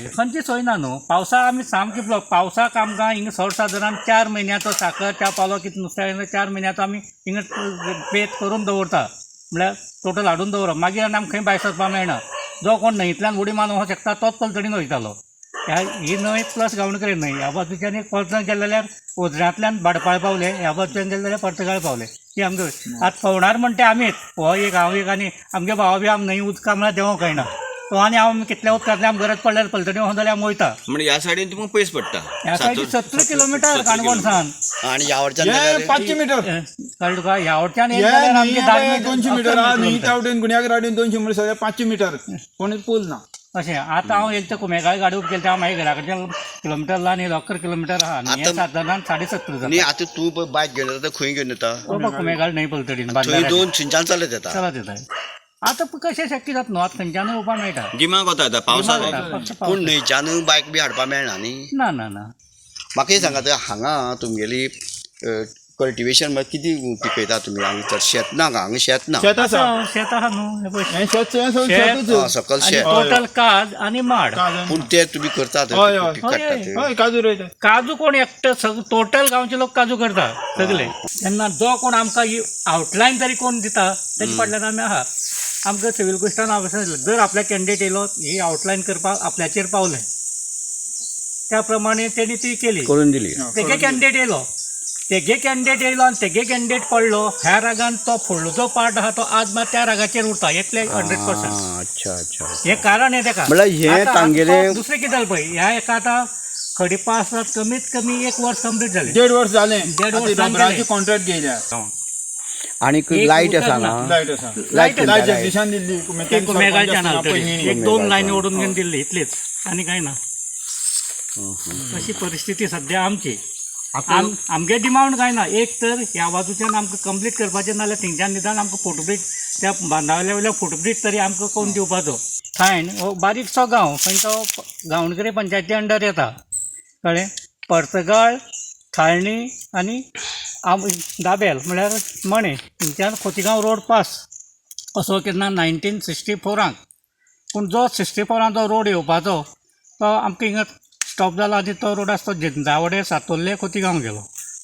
खंयची सोय ना न्हू. पावसा आमी सामकी ब्लॉक. पावसाक आमकां हिंगा सर्वसादारण 4 म्हयन्याचो साकर च्या पालो कितें नुस्त्या 4 म्हयन्याचो आमी हिंगा बेत करून दवरता, म्हळ्यार टोटल हाडून दवरप. मागीर आनी आमकां खंय भायर सरपाक मेळना. जो कोण न्हंयतल्यान उडी मारून वचूंक शकता तोच पलतडीन वयतालो. ह्या ही न्हंय प्लस गांवणकरे न्हंय ह्या बाजूच्यान एक पलतड गेले जाल्यार वजऱ्यांतल्यान भाटपाळ पावले, ह्या बाजूच्यान गेले जाल्यार पर्तगाळ पावले. ती आमगे आतां पवनार म्हणटा आमीच हो एक हांव एक आनी आमगे भावा बी आम न्हंय उदका म्हळ्यार देंवोंक कळना. तो आनी हांव कितल्या उदकांतल्यान आमकां गरज पडल्यार पलतडी वचों जाल्यार आमी वयता. म्हणजे ह्या सायडीन तुमकां पयस पडटा. ह्या सायडीन 70 किलोमिटर काणकोण सावन. आणि ह्या वटच्यान हे गेल्यार 500 मिटर. कळ्ळें तुका? ह्या वटच्यान हे येयलें जाल्यार आमगे 10 न्हंय 200 मिटर आहा. न्हंय त्या वटेन, गुण्यागर वटेन 200 मिटर, सगळे 500 मिटर, कोण पूल ना. अशें आतां हांव येयलें ते कुमेगाळ गाडी उब केली तें हांव मागीर घरा कडच्यान किलोमिटर ल्हान येयलो, 11 किलोमिटर आहा आनी हें आतां- सादारण 70.5 न्ही जाता. आतां तूं पळय बायक घेवन येता, खंय घेवन येता? बाबा कुमेगाळ न्हंय पलतडीन थंय बांदाऱ्यार. दोन थंयच्यान चलत येता. चलत येता. आतां कशें शक्य जाता न्हू, आतां खंयच्यानूय येवपाक मेळटा. गिमाक वता येता, पावसाक गिमाक वता, फक्त पूण पावस. न्हंयच्यान बायक बी हाडपाक मेळना न्ही? ना ना ना. म्हाका एक सांगात, हांगा तुमगेली कल्टिवेशन म्हळ्यार कितें पिकयता तुमी हांगा? तर शेत ना हांगा? हांगा शेत ना? शेत आसा. आसा, शेत आहा न्हू हें पळय. हें शेत, हें सगळें शेत. शेतूच. आं, सकल आनी शेत. टोटल काज आनी माड. काजू. पूण ते तुमी करतात हय, हय. पीक काडटात? हय, काजू रोयता. काजू कोण एकटो टोटल गांवचे लोक काजू करता सगळे. तेन्ना जो कोण आमकां आवटलायन तरी कोण दिता तेजे फाटल्यान आमी आहा. आमकां सिवील क्वेश्चन हांव जर आपल्या कॅन्डिडेट येयलो ही आवटलायन करपाक आपल्याचेर पावलें, त्या प्रमाणे तेणी ती केली. करून दिली. तेगे कॅन्डिडेट येयलो, तेगे कॅन्डिडेट येयलो आनी तेगे कॅन्डिडेट पडलो. ह्या रागान तो फुडलो जो पार्ट आहा तो आज मात त्या रागाचेर उरता येतले 100%. आं, अच्छा अच्छा. हें कारण हें तेका. म्हळ्यार हें आतां तांगेलें- तो दुसरें कितें जालें पळय, ह्या एका आतां खडी पास कमीत कमी एक वर्स कंप्लीट जालें. देड वर्स जालें. देड वर्स आतां जावन रबराचें गेलें. कॉन्ट्रॅक्ट घेयल्या. आनी एक लायट उदक आसा ना. हांगा? लायट आसा. लायट. लायट जगदीशान दिल्ली. एक मेगाच्यान पयलीं. एक दोन लायनी ओडून घेवन दिल्ली, इतलीच आनी कांय ना. अशी परिस्थिती सद्या आमची. आमगे डिमांड कांय ना. एक तर ह्या बाजूच्यान आमकां कंप्लीट करपाचें, नाल्यार थंयच्यान निदान आमकां फुटब्रीज, त्या बांदावल्या वयल्या फुटब्रीज तरी आमकां करून दिवपाचो. थायण हो बारीकसो गांव, खंय तो गांवणगिरे पंचायती अंडर येता, कळ्ळें? पर्तगाळ, थाळणी आनी आम दाबेल म्हळ्यार मणे, थंयच्यान खोतिगांव रोड पास असो केन्ना 1964राक. पूण जो 64रान जो रोड येवपाचो तो आमकां हिंगा स्टॉप जाला आनी तो रोड आसा तो जिंदावडे, सातोल्ले, खोतिगांव गेलो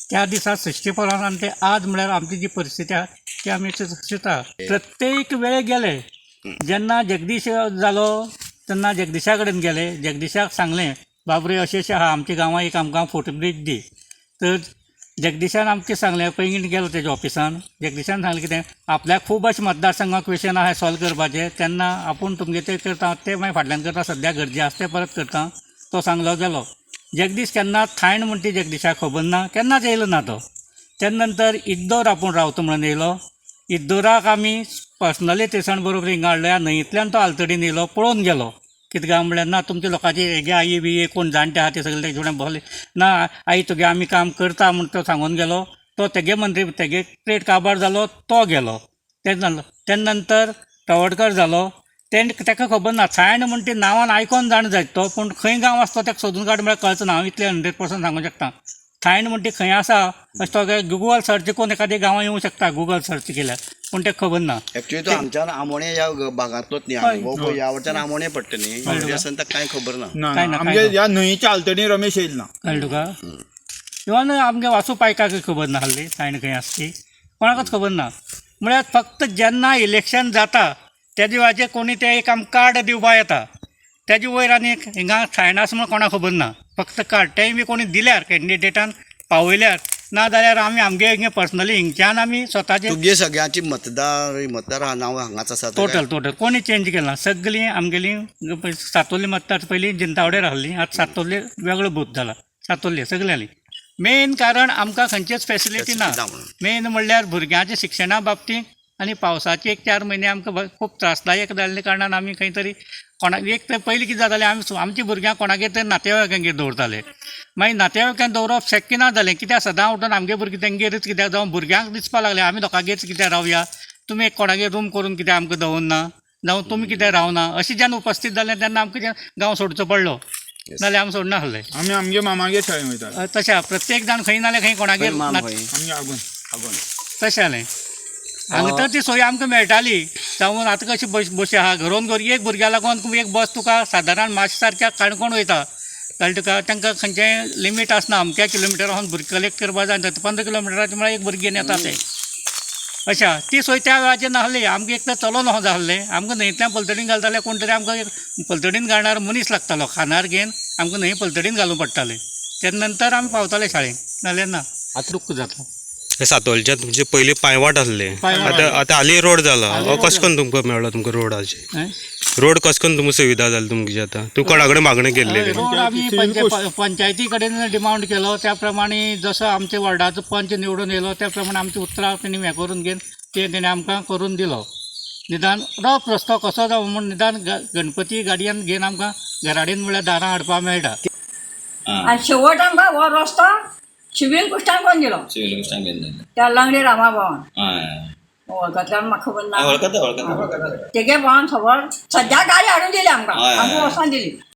त्या दिसा 64रान. आनी ते आज म्हळ्यार आमची जी परिस्थिती आहा ती आमी चिंता. प्रत्येक वेळे गेले, जेन्ना जगदीश जालो तेन्ना जगदीशा कडेन गेले. जगदीशाक सांगलें, बाब रे, अशें अशें आहा आमच्या गांवांत, एक आमकां फुटब्रीज दी. तर जगदीशान आमकां सांगलें, पैंगीण गेलो तेज्या ऑफिसान. जगदीशान सांगलें कितें, आपल्याक खूब अशें मतदारसंघाक क्वेशन आहा सॉल्व करपाचें, तेन्ना आपूण तुमगे तें करता, तें मागीर फाटल्यान करता, सद्या गरजे आसा तें परत करता. तो सांगलो गेलो. जगदीश केन्ना थायण म्हणटा ती जगदीशाक खबर ना, केन्नाच येयलो ना तो. तेन्ना नंतर इद्दोर आपूण रावता म्हणून येयलो. इद्दोराक आमी पर्सनली थंयसान बरोबर हिंगा हाडलो. न्हंयतल्यान तो आलतडीन येयलो, पळोवन गेलो. कितें काय म्हणल्यार ना तुमच्या लोकांची हेगे आई बी कोण जाणटे आहा ते सगळे तेजे कडेन बसले ना, आई तुगे आमी काम करता म्हूण तो सांगून गेलो. तो तेगे मंत्री तेगे प्लेट काबार जालो, तो गेलो. तें जालो. तेन्ना नंतर तवडकर जालो. तें ताका खबर ना सायण म्हण ती नांवान आयकोन जाण जायत तो, पूण खंय गांव आसा तो ताका सोदून काड म्हळ्यार कळचो ना. हांव इतलें 100% सांगूंक शकता. थायण म्हण ती खंय आसा अशें तो गुगल सर्च करून एखाद्या गांवां येवंक शकता गुगल सर्च केल्यार, पूण तेका खबर ना. एक्चुअली तो हांगच्यान आमोणे ह्या भागांतलोच न्ही हय. हो पळय, ह्या वटच्यान आमोणे पडटा न्ही, तरी आसतना ताका कांय खबर ना. ना. काय ना, ना, आमगे काय ना. ह्या न्हंयच्या आलतडी रमेश येयल ना. कळ्ळें तुका? इवन आमगे वासू पायकाक खबर नासली सायण खंय आसा ती, कोणाकच खबर ना. म्हळ्यार फक्त जेन्ना इलेक्शन जाता तेजे वेळाचेर कोणी तें एक आमकां कार्ड दिवपा येता, तेजे वयर आनी एक हिंगा सायन आसा म्हूण कोणाक खबर ना. फक्त कार्ड तेंय बी कोणी दिल्यार, कॅन्डिडेटान पावयल्यार, ना जाल्यार आमी आमगे हिंगा पर्सनली हिंगच्यान आमी स्वताचे. तुगे सगळ्यांची मतदार मतदार नांव हांगाच आसा? टोटल टोटल कोणी चेंज केला ना. सगळीं आमगेलीं सातोली मतदार पयलीं जिंतावडे रावल्लीं, आतां सातोले वेगळो बूथ जाला सातोले सगल्यांनी. मेन कारण आमकां खंयचीच फेसिलिटी ना. Facility ना म्हणून. मेन म्हणल्यार भुरग्यांच्या शिक्षणा बाबतींत आनी पावसाचे एक 4 म्हयने आमकां खूब त्रासदायक जाल्ले कारणान आमी खंय तरी कोणाक एक तर पयलीं कितें जातालें, आमी आमचीं भुरग्यां कोणागेर तरी नातेवाईकांगेर दवरताले. मागीर नातेवाईकांक दवरप शक्य ना जालें, कित्याक सदां उठून आमगे भुरगीं तेंगेरच कित्याक, जावं भुरग्यांक दिसपाक लागलें आमी लोकांगेरच कित्याक रावया, तुमी एक कोणागेर रूम करून कित्याक आमकां दवरना, जावं तुमी कित्याक रावना, अशें जेन्ना उपस्थीत जालें तेन्ना आमकां गांव सोडचो पडलो, नाल्यार आमी सोडना आसले. आमी आमगे मामागेर शाळेन वयता. तशें आहा, प्रत्येक जाण खंय नाल्यार खंय कोणागेर माम खंय? आमगे आगोन. आगोन. तशें जालें. हांगा तर ती सोय आमकां मेळटाली. जावन आतां कशी बस बशी आहा, घरोन घर एक भुरग्या लागून एक बस तुका सादारण मातशें सारक्या काणकोण वयता, कळ्ळें तुका. तांकां खंयचें लिमीट आसना, अमक्या किलोमिटरा भुरगीं कलेक्ट करपा जाय, 15 किलोमिटराचे म्हळ्यार एक भुरगीं घेवन येता ते. अशें आहा. ती सोय त्या वेळाचेर नासली. आमकां एक तर चलोन वचों जाय आसलें. आमकां न्हंयतल्यान पलतडीन घालताले कोण तरी, आमकां एक पलतडीन घालणार मनीस लागतालो, खांदार घेवन आमकां न्हंय पलतडीन घालूंक पडटालें. तेन्ना नंतर आमी पावताले शाळेक, नाल्यार ना. आतां दुख्ख जाता. सातोलच्यान तुमचे पयलीं पांयवाट आसले, पांयवाट. आतां आतां हाली रोड जाला. हाली हो रोड. कशें करून तुमकां मेळ्ळो तुमकां रोडाचे? हें? रोड कशें करून तुमकां सुविधा जाली तुमची? आतां तूं कोणा कडेन मागणी केल्ली? रोड आमी पंचायती कडेन डिमांड केलो, त्या प्रमाणे जसो आमच्या वॉर्डाचो पंच निवडून येयलो त्या प्रमाणे आमची उतरां तेणी हें करून घेवन ते तेणी आमकां करून दिलो. निदान रोप रस्तो कसो जावं म्हूण निदान गणपती गाडयेन घेवन आमकां घराडेन म्हळ्यार दारां हाडपाक मेळटा. आनी शेवट आमकां हो रस्तो सिवील कुश्टान कोण दिलो? सिवील कुश्टान घेवन दिलो. त्या लंगडी रामा भावान. हय. वळखतल्यान म्हाका खबर ना. वळखता वळखता. तेगे भावान खबर सद्या गाडी हाडून दिली आमकां. हय, हय, आमकां हय. वचोन दिली.